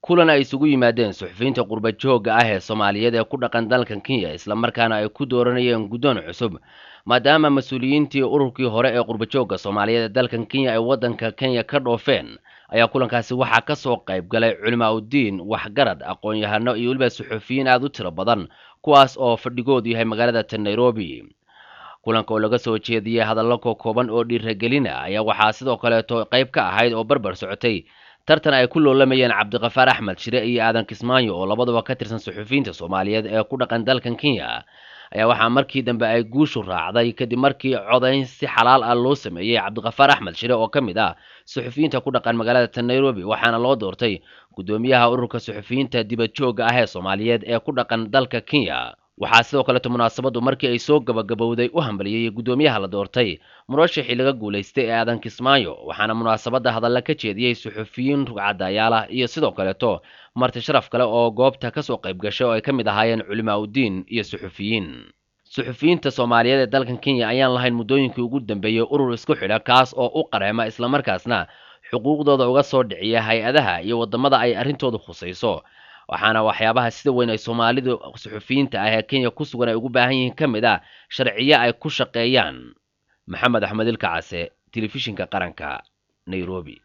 Kulan ay isugu yimaadeen suxufiyiinta qurba joogga ah ee Soomaaliyeed ee ku dhaqan dalkan Kenya, islamarkaana ay ku dooranayeen guddoon cusub, maadaama mas-uuliyiintii ururkii hore ee qurba joogga Soomaaliyeed ee dalkan Kenya ay waddanka Kenya ka dhoofeen, ayaa kulankaasi waxaa ka soo qayb galay culimaa uddiin, waxgarad, aqoon-yahano iyo weliba suxufiyiin aada u tiro badan, kuwaas oo fadhigoodu yahay magaalada tan Nairobi. Kulanka oo laga soo jeediyey hadallo kooban oo dhiiragelina ayaa waxaa sidoo kaleeto qayb ka ahayd oo barbar socotay tartan ay ku loolamayeen Cabdiqafaar Axmed Shire iyo Aadan Kismaayo, oo labaduba ka tirsan suxufiyiinta Soomaaliyeed ee ku dhaqan dalkan Kenya. Ayaa waxaa markii dambe ay guushu raacday, kadib markii codayn si xalaal ah loo sameeyey, Cabdiqafaar Axmed Shire oo ka mid ah suxufiyiinta ku dhaqan magaalada tan Nairobi, waxaana loo doortay guddoomiyaha ururka suxufiyiinta dibad joogga ah ee Soomaaliyeed ee ku dhaqan dalka Kenya. Waxaa sidoo kaleeto munaasabaddu markii ay soo gabagabowday u hambaliyey guddoomiyaha la doortay murashixii laga guulaystay ee Aadan Kismaayo, waxaana munaasabadda hadalla ka jeediyey suxufiyiin rugcadayaal ah iyo sidoo kaleeto marti sharaf kale oo goobta kasoo qayb gashay, oo ay ka mid ahaayeen culimaa uddiin iyo suxufiyiin. Suxufiyiinta Soomaaliyeed ee dalkan Kenya ayaan lahayn muddooyinkii ugu dambeeyey urur isku xidha, kaas oo u qareema islamarkaasna xuquuqdooda uga soo dhiciya hay-adaha iyo waddamada ay arrintoodu khusayso. Waxaana waxyaabaha sida weyn ay Soomaalidu suxufiyiinta ah ee Kenya ku sugan ay ugu baahan yihiin ka mid ah sharciyo ay ku shaqeeyaan. Maxamed Axmed Ilkacase, Telefishinka Qaranka, Nairobi.